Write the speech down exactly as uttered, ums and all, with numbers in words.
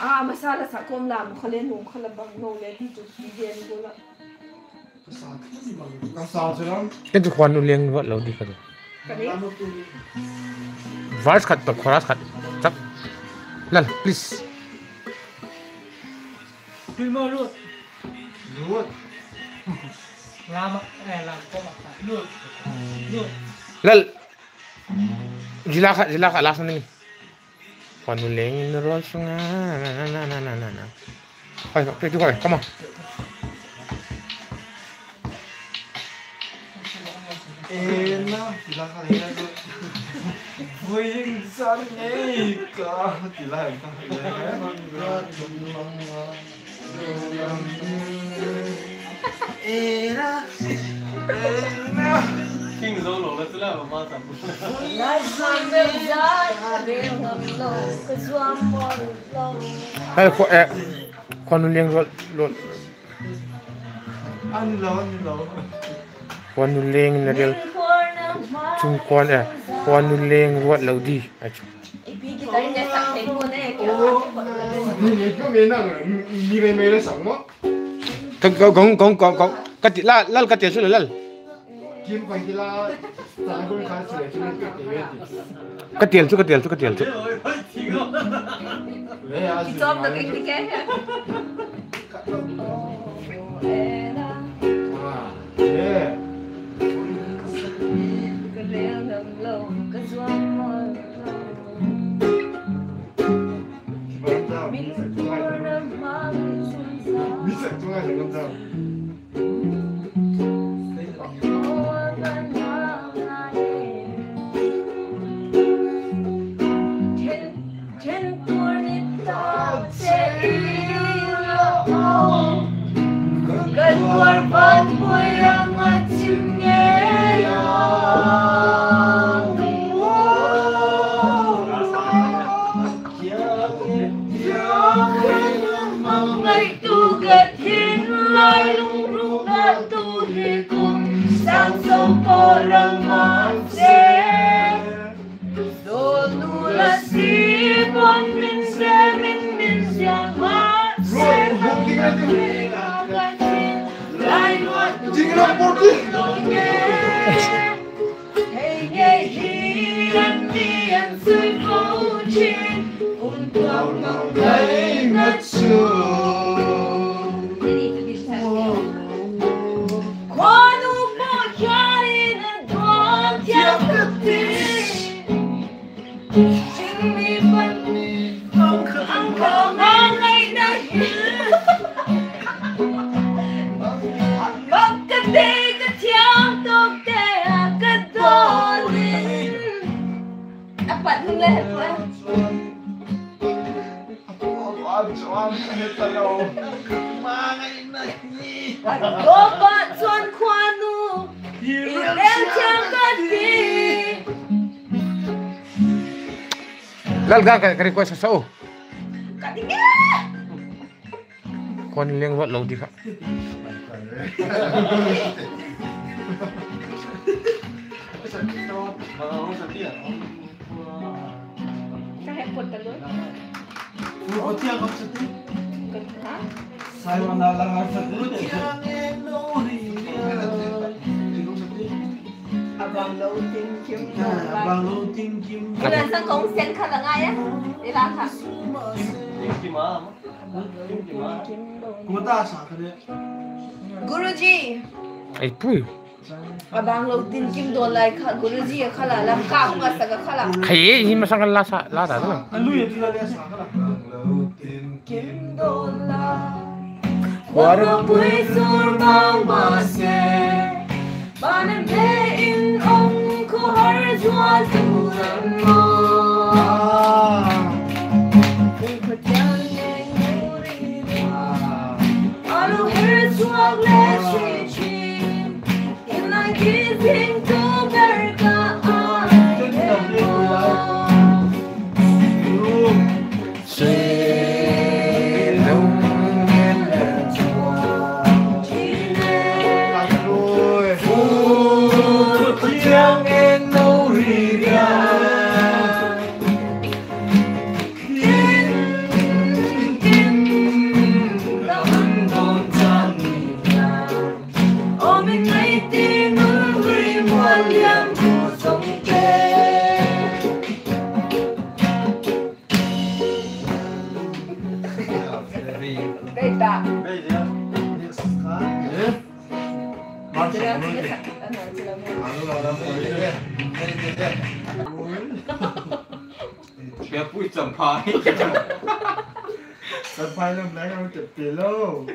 A, masa la sa kom lam kha le nung kha la bang no le ti chu ti gen ko la. Ka sa chu lam. Ken chu Khuanu leng ruat lo di ka du. Ka ni. Verse khat to chorus khat. Chak. Lal, please. Lut. Lut. Lam, eh, lam ko ma. Lut. Lut. Lal. Zila kha, zila kha last na ni. Khuanu leng in ruat sung a, na, na. Hoi, hoi, hoi, come on. E na, zila kha leng in ruat. Vui in san nei ka, zila kha. Hai, khu-, eh, Khuanu leng ruat, ruat. Khuanu leng na rel. Chung kuan, eh, Khuanu leng ruat lo di. Ai chu. Ka, ka, ka, ka, ka, ka ti la, Lal ka ti chu Lal. Ka tial chu, ka tial chu, ka tial chu. Kichawm tak ing ti ke. Ka rel ngam lo, ka zuam mawl lo. Min kuar a mang zun za. Ngaitu ka thin lai lungrup a tu hi kum sang so ko rang ma se. Dol nu la si bon min se min min siang ma se. Lai lua tu ding lo por ti. Hei ngei hi an ti an sui ko chin, um tuak mang kai na chu. Khuanu po khiari na don thiam ka ti. Ching mi pan mi ang kha ang kha ma ngai na hi. Bak ka te ka thiam tok te a ka don in. A pat hun le he pua. A go pa chuan Khuanu i rel thiam ka ti. Lal ga ka request sa u. Ka ti nge. Kon leng ruat lo ti kha. Ka he pot ta lo. Simon la la ha sa. Abang lo tin kim. Abang lo tin kim. Ina sang kong sen kha la ngai a. Ila kha. Tin kim a. Guruji. Ai pui. Abang lo tin kim don lai kha Guruji a kha la lam ka hung a sa ka kha la. Khai e hi masang la sa la da. Alui ti la sa kha la. Kim don lai. Khua ropui sur bang ma se. Ban em le in ong khua har zual tu lam ma. Kum khatiang ngei nguri ma. Alu her zuak le chi chi. In lai ki zing tu ber ka ai he ma. Pia pui champhai. Champhai lam nai ro te pe lo.